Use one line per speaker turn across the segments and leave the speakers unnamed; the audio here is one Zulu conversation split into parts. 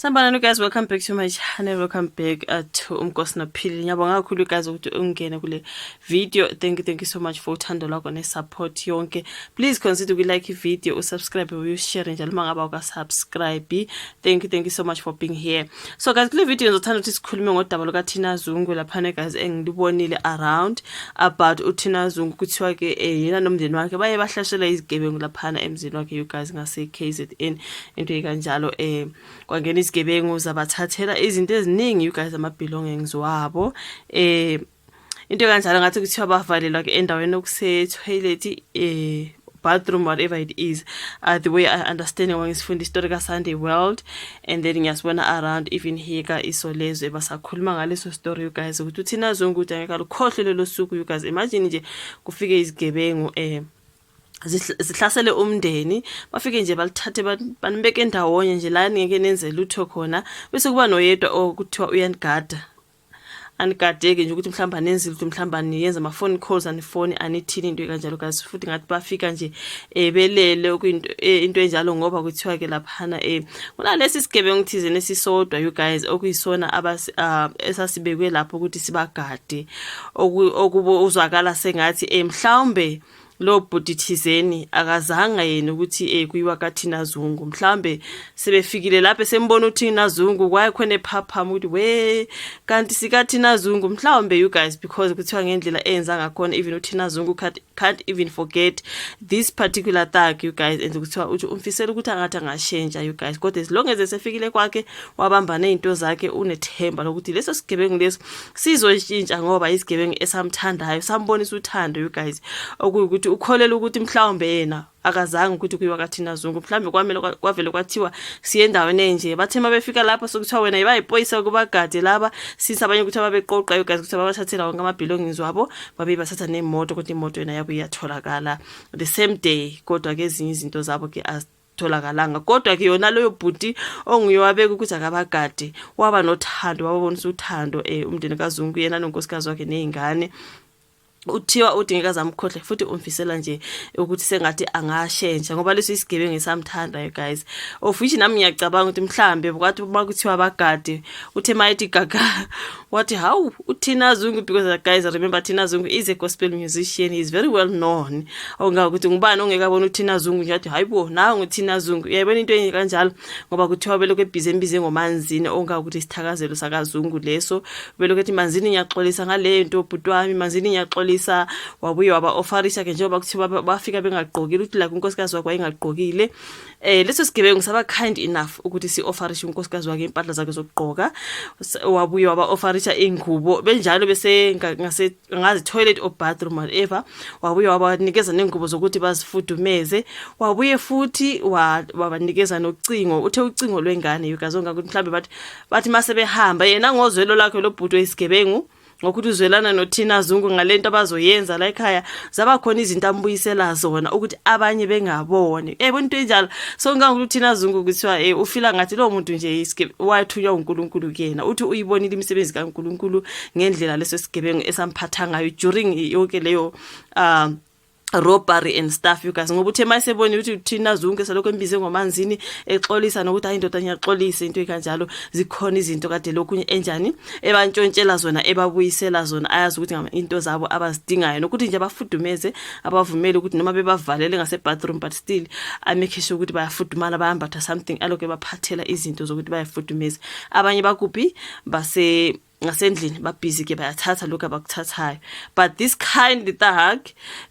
Sanibonani guys, welcome back to my channel. Welcome back to Umkosi Nophilile. Ngiyabonga kakhulu guys ukuthi ungene kule video. Thank you, thank you so much for uthando lwakho ne-support yonke. Please consider uku-like i-video, usubscribe, uyushare njalo uma ngabe awukasubscribe. Thank you, thank you so much for being here. So guys, kule video ngizothanda ukuthi sikhulume ngodaba lukaThina Zungu laphana guys, engilibonile around about uThina Zungu. Kuthiwa ke yena nomndeni wakhe baye bahlaselwa izigebengu laphana emzini wakhe, you guys, ngase KZN, into ekanjalo. Kwangena izigebengu, zabathathela izinto eziningi, you guys, ama belongings wabo, into kanjalo. Ngathi kuthiwa bavalelwa ke endaweni okuse toilet, bathroom, whatever it is. The way I understand, ngoba ngisifunda istory ka Sunday World and then ngiyasibona around even here ka Isolezwe basakhuluma ngaleso story, you guys, ukuthi uThina Zungu ukuthi angeke alukhohlwe lelo suku, you guys. Imagine nje kufike izigebengu zihlasele umndeni, bafike nje balithathe, banibeke endawonye nje la ningeke nenze lutho khona, bese kuba noyedwa okuthiwa uyanigada, anigadeke nje ukuthi mhlawumbe anenzi lutho, mhlawumbe aniyenza ama-phone calls, anifoni, anithini, into kanjalo guys. Futhi ngathi bafika nje belele, okuyinto into enjalo, ngoba kuthiwa ke laphana kunalesi sigebengu thizeni esisodwa, you guys, okuyisona esasibekwe lapho ukuthi sibagade, okubo uzwakala sengathi mhlawumbe lo bhuti thizeni akazange yena ukuthi kuyiwa kaThina Zungu. Mhlambe sebefikile lapho sembona uThina Zungu, kwaye khona ephaphama ukuthi we kanti sikaThina Zungu mhlawumbe, you guys, because kuthiwa ngendlela eyenza ngakhona, even uThina Zungu can't even forget this particular thug, you guys. And kuthiwa uthi umfisela ukuthi angathi angashentsha, you guys, kodwa as long as esefikile kwakhe wabamba nezinto zakhe, unethemba lokuthi leso sigebengu leso sizoshintsha, ngoba isigebengu esamthandayo, sambonisa uthando, you guys, okuyukuthi ukholela ukuthi mhlawumbe yena akazange ukuthi kuyiwa kaThina Zungu. Mhlawumbe kwamele kwavele kwathiwa siye endaweni enje, bathe uma befika lapho sokuthiwa wena bayiphoyisa kubagade laba, since abanye ukuthi ababeqoqa, you guys, ukuthi babathathela wonke ama-belongings wabo, babe bathatha nemoto, kodwa imoto yona yabuye yatholakala the same day, kodwa-ke ezinye izinto zabo ke azitholakalanga. Kodwa ke yona loyo bhuti onguye wabeka ukuthi akabagade waba nothando, wababonisa uthando umndeni kaZungu, yena nonkosikazi wakhe ney'ngane. Uthiwa uthi ngeke azamkhohle, futhi umfisela nje ukuthi sengathi angashentsha, ngoba leso isigebengu esamthanda, you guys, of which nami ngiyacabanga ukuthi mhlambe kwathi uma kuthiwa bagade, uthe mayethi gaga wathi hawu, uThina Zungu, because guys, remember, Thina Zungu is a gospel musician. He is very well known, ongakuthi ngubani ongeke abone uThina Zungu nje athi hayibo, nawe nguThina Zungu, uyayibona into enye kanjalo, ngoba kuthiwa belokhu ebhizi embize ngoManzini, ongakuthi isithakazelo sakaZungu leso. Belokhu ethi, "Manzini, ngiyaxolisa ngale nto, bhuti wami, Manzini, ngiyaxolisa." Wabuye waba-ofarisha ke, njengoba kuthiwa bafika bengagqokile, uthi like unkosikazi wakhe wayengagqokile. Leso sigebengu saba kind enough ukuthi si-ofarishe unkosikazi wakhe impahla zakhe zokugqoka. Wabuye waba-ofarisha ingubo benjalo bese ngase ngazi toilet or bathroom, whatever. Wabuye wabanikeza nengubo zokuthi bazifudumeze. Wabuye futhi wabanikeza nocingo, uthe ucingo lwengane, you guys, ongakuthi mhlambe bathi mase behamba yena ngozwelo lakhe lo bhuti wesigebengu, ngokuthi uzwelana noThina Zungu ngalento abazoyenza la ekhaya, zaba khona izinto ambuyisela zona ukuthi abanye bengaboni, yebo, into enjalo. So ngangokuthi uThina Zungu kuthiwa ufila ngathi lo muntu nje wathunywa uNkulunkulu kuyena. Uthi uyibonile imisebenzi kaNkulunkulu ngendlela leso sigebengu esamphatha ngayo during yonke leyo robbery and stuff, you guys, ngoba uthe mayesebonile ukuthi uThina Zungu selokhu embize ngoManzini, exolisa nokuthi hayi indoda, ngiyaxolisa, into ekanjalo, zikhona izinto kade lokhu enjani ebantshontshela zona, ebabuyisela zona, ayazi ukuthi into zabo abazidingayo, nokuthi nje abafudumeze, abavumele ukuthi noma bebavalele ngase bathroom, but still amake sure ukuthi bayafudumala, bayambatha something, alokhu ebaphathela izinto zokuthi bayafudumeze. Abanye bakuphi? Base ngasendlini, babhizi ke, bayathatha lokhu abakuthathayo, but this kind thug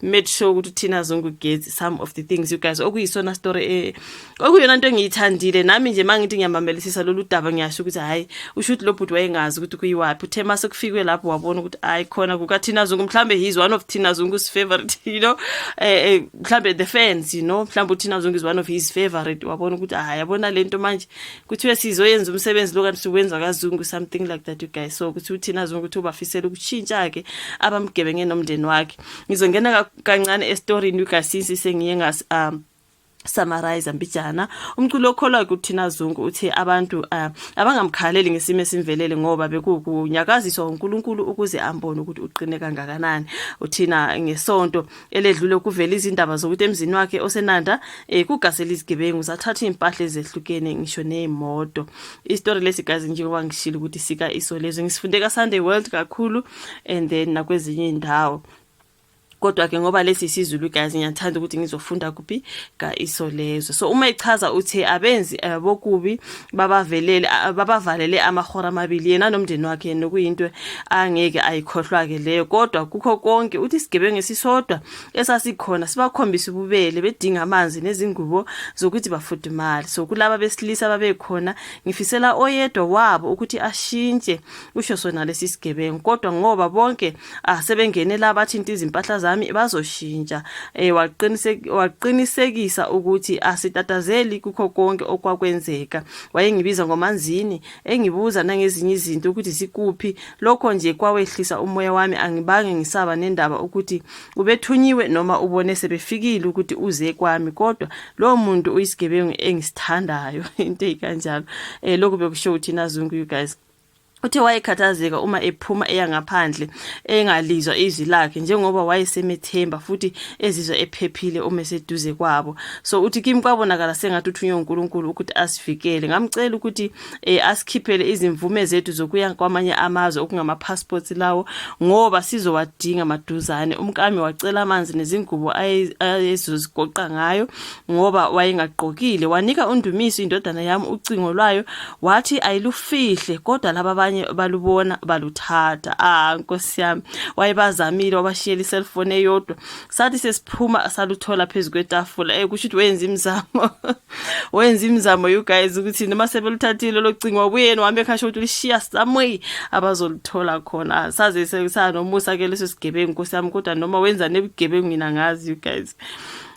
made sure ukuthi uThina Zungu gets some of the things, you guys, okuyisona story okuyona nto engiyithandile nami nje. Mangithi ngiyamamelisisa lolu daba, ngiyasho ukuthi hayi, usho ukuthi lo bhuti wayengazi ukuthi kuyiwaphi. Uthe mase kufikwe lapho wabona ukuthi hayi, khona kukaThina Zungu, mhlambe he's one of Thina Zungu's favorite, mhlambe the fans, mhlambe uThina Zungu is one of his favorite. Wabona ukuthi hayi, yabona lento manje kuthiwe sizoyenza umsebenzi lo kanti siwenza kaZungu, something like that, you guys. So kuthi uThina Zungu ukuthi ubafisela ukutshintsha ke abamgebenge nomndeni wakhe. Ngizongena kancane estoryini, you guys, since sengiye ngas Summarize mbijana. Umculo okholwa kuThina Zungu uthi abantu abangamkhaleli ngesimo esimvelele ngoba bekukunyakaziswa uNkulunkulu ukuze ambone ukuthi uqine kangakanani. Uthina ngesonto eledlule kuvela izindaba zokuthi emzini wakhe oseNanda kugasela izigebengu zathatha impahla ezehlukene ngisho nezimoto. Isitori lesi guys, njengoba ngishilo ukuthi sika Isolezwe, ngisifunde ka Sunday World kakhulu and then nakwezinye indawo, kodwa ke ngoba lesi isiZulu guys, ngiyathanda ukuthi ngizofunda kuphi? Ka Isolezwe. So uma echaza uthi abenzi bokubi babavelele, babavalele amahora amabili yena nomndeni wakhe, nokuyinto angeke ayikhohlwa ke leyo. Kodwa kukho konke uthi isigebengu esisodwa esasikhona sibakhombisa ububele, bedinga amanzi nezingubo zokuthi bafudumale. So kulaba besilisa babekhona, ngifisela oyedwa wabo ukuthi ashintshe, usho sona lesi sigebengu, kodwa ngoba bonke asebengene la bathinta izimpahla zami bazoshintsha. Waqinisekisa ukuthi asitatazeli kukho konke okwakwenzeka. Wayengibiza ngoManzini, engibuza nangezinye izinto ukuthi zikuphi. Lokho nje kwawehlisa umoya wami. Angibange ngisaba nendaba ukuthi ubethunyiwe noma ubone sebefikile ukuthi uze kwami, kodwa lowo muntu uyisigebengu engisithandayo, into eyikanjalo. Lokhu bekusho uThina Zungu, you guys. Uthe wayekhathazeka uma ephuma eya ngaphandle engalizwa izwi lakhe, njengoba wayesemethemba futhi ezizwa ephephile uma eseduze kwabo. So uthi kimi kwabonakala sengathi uthunywe uNkulunkulu ukuthi asivikele. Ngamcela ukuthi asikhiphele izimvume zethu zokuya kwamanye amazwe, okungama-passports lawo, ngoba sizowadinga maduzane. Umkami wacela amanzi nezingubo ayezozigoqa ngayo ngoba wayengagqokile. Wanika uNdumiso, indodana yami, ucingo lwayo, wathi ayilufihle, kodwa laba abanye balubona baluthatha. Ah, nkosi yami, wayebazamile, wabashiyela i-cellphone eyodwa. Sathi sesiphuma saluthola phezu kwetafula. Kusho ukuthi wenza imizamo, wenza imizamo, you guys, ukuthi noma sebeluthathile lo cingo wabuyeni wahambe ekhasha ukuthi ulishiya somewhere abazoluthola khona. Saze sanomusa ke leso sigebengu, nkosi yami, kodwa noma wenza nebugebengu mina ngazi, you guys.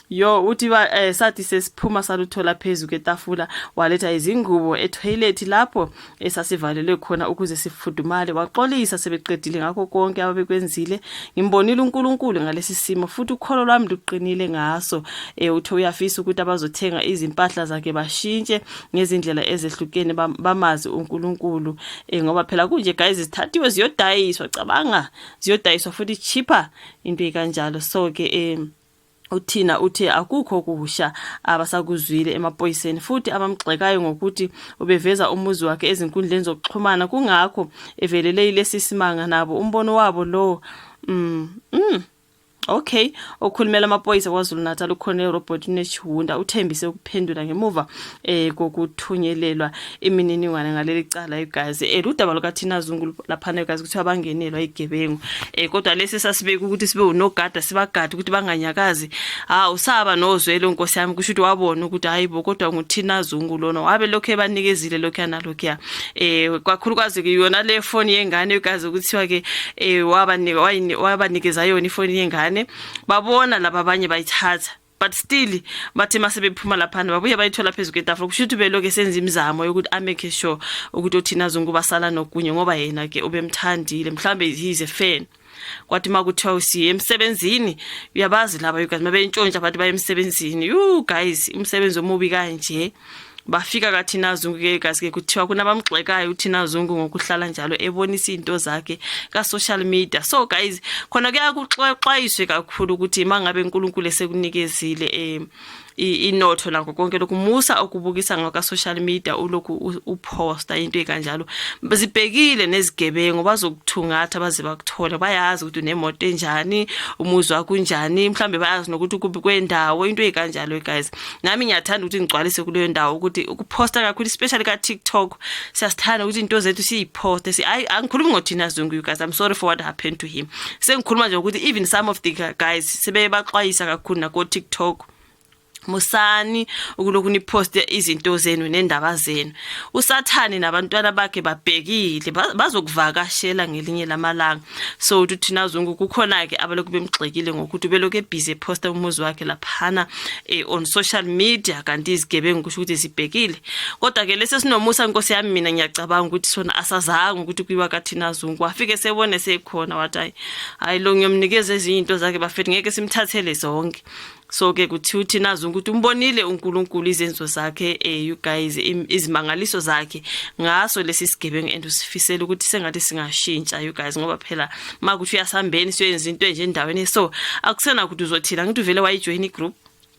Yo, uthi ba sathi sesiphuma saluthola phezu kwetafula. Waletha izingubo etoilet lapho esasivalelwe khona ukuze sifudumale. Waxolisa sebeqedile ngakho konke ababekwenzile. Ngimbonile uNkulunkulu ngalesi simo futhi ukholo lwami luqinile ngaso. Uthe uyafisa ukuthi abazothenga izimpahla zakhe bashintshe ngezindlela ezehlukene, bamazi uNkulunkulu, ngoba phela kunje guys, zithathiwe ziyodayiswa. Cabanga, ziyodayiswa futhi cheaper, into ekanjalo. So ke uThina uthe akukho kusha abasakuzwile emaphoyiseni futhi abamgxekayo ngokuthi ubeveza umuzi wakhe ezinkundleni zokuxhumana, kungakho evelele ilesi simanga, nabo umbono wabo lo. Okay, okhulumela amaphoyisa KwaZulu Natal uColonel Robert Netshiunda uthembise ukuphendula ngemuva kokuthunyelelwa imininingwane ngaleli cala igazi. Ludaba lukaThina Zungu laphana igazi, kuthiwa bangenelwa igebengu. Kodwa lesi sasibeka ukuthi sibe unogada, sibagade ukuthi banganyakazi. Ha, usaba nozwelo nkosi yami, kusho ukuthi wabona ukuthi hayibo, kodwa nguThina Zungu lona, wabe lokho ebanikezile lokho nalokho. Kakhulukazi ke yona le phone yengane igazi, kuthiwa ke wabanika, wabanikeza yona ifoni yengane, babona laba abanye bayithatha, but still bathi mase bephuma laphana babuye bayithola phezu kwetafula. Kusho ukuthi belokhu esenza imizamo yokuthi amake sure ukuthi oThina Zungu basala nokunye, ngoba yena ke ubemthandile, mhlambe he is a fan. Kwathi uma kuthiwa usiye emsebenzini, uyabazi laba, you guys, mabentshontsha bathi baye emsebenzini. You guys, umsebenzi omubi kanje. Bafika kaThina Zungu ke guys ke, kuthiwa kunabamgxekayo uThina Zungu ngokuhlala njalo ebonisa izinto zakhe ka social media. So guys, khona kuyakuxwayiswe kakhulu ukuthi mangabe uNkulunkulu esekunikezile inotho nakho konke lokhu, musa ukubukisa ngaka social media, ulokhu uposta into ekanjalo. Zibhekile nezigebengu, bazokuthungatha baze bakuthole. Bayazi ukuthi unemoto enjani, umuzi wakho unjani, mhlambe bayazi nokuthi kubi kwendawo, into ekanjalo guys. Nami ngiyathanda ukuthi ngigcwalise kuleyo ndawo ukuthi ukuposta kakhulu, especially ka TikTok, siyasithanda ukuthi into zethu siyiposte. Si ayi, angikhulumi ngoThina Zungu, you guys, I'm sorry for what happened to him. Sengikhuluma nje ukuthi even some of the guys sebebaxwayisa kakhulu nako TikTok, musani ukulokhu niposte izinto zenu nendaba zenu. Usathane nabantwana bakhe babhekile, bazokuvakashela ngelinye lamalanga. So uthi Thina Zungu kukhona ke abalokhu bemgxekile ngokuthi ubelokhu ebusy eposta umuzi wakhe laphana on social media, kanti izigebengu kusho ukuthi zibhekile. Kodwa ke lesi sinomusa nkosi yami, mina ngiyacabanga ukuthi sona asazange ukuthi kuyiwa kaThina Zungu, wafike sebone sekhona, wathi hayi hayi, lo ngiyomnikeza ezinye into zakhe bafethu, ngeke simthathele zonke. So ke kuthiwa uThina Zungu ukuthi umbonile uNkulunkulu izenzo zakhe, you guys, izimangaliso zakhe ngaso lesi sigebengu, and usifisela ukuthi sengathi singashintsha, you guys, ngoba phela makuthi uyasambeni siyoyenza into enje endaweni, so akusena ukuthi uzothina. Ngithi uvele wayijoin igroup,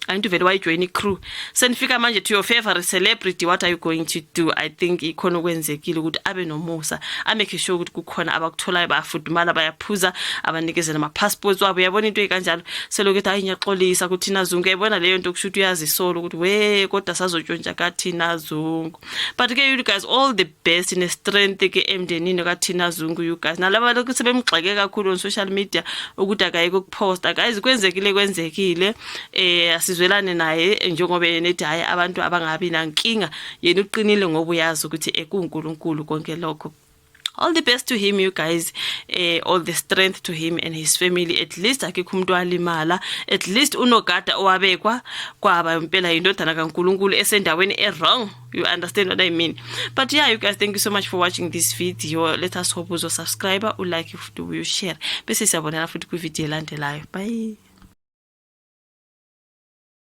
angithi uvele wayijoin i-crew, senifika manje to your favorite celebrity, what are you going to do? I think ikhona okwenzekile ukuthi abe nomusa, amake sure ukuthi kukhona abakutholayo, bayafudumala, bayaphuza, abanikeze nama-passports wabo. Uyabona into ey'kanjalo, selokhu ethi, "Hayi, ngiyaxolisa kuThina Zungu." Uyayibona leyo nto, kusho ukuthi uyazisola ukuthi we, kodwa sazotshontsha kaThina Zungu. But ke you guys, all the best ne-strength ke emndenini kaThina Zungu, you guys, nalaba lokhu sebemgxeke kakhulu on social media ukuthi akayeke ukuphosta. Guys, kwenzekile, kwenzekile, asizwelane naye njengoba yena ethi hayi, abantu abangabi nankinga, yena uqinile ngoba uyazi ukuthi ekuNkulunkulu konke lokho. All the best to him, you guys, all the strength to him and his family. At least akekho umuntu walimala, at least unogada owabekwa kwaba impela indodana kaNkulunkulu esendaweni e-wrong, you understand what I mean? But yeah, you guys, thank you so much for watching this video. Let us hope uzo subscribe, ulike futhi ushare, bese siyabonana futhi kwivideo elandelayo. Bye.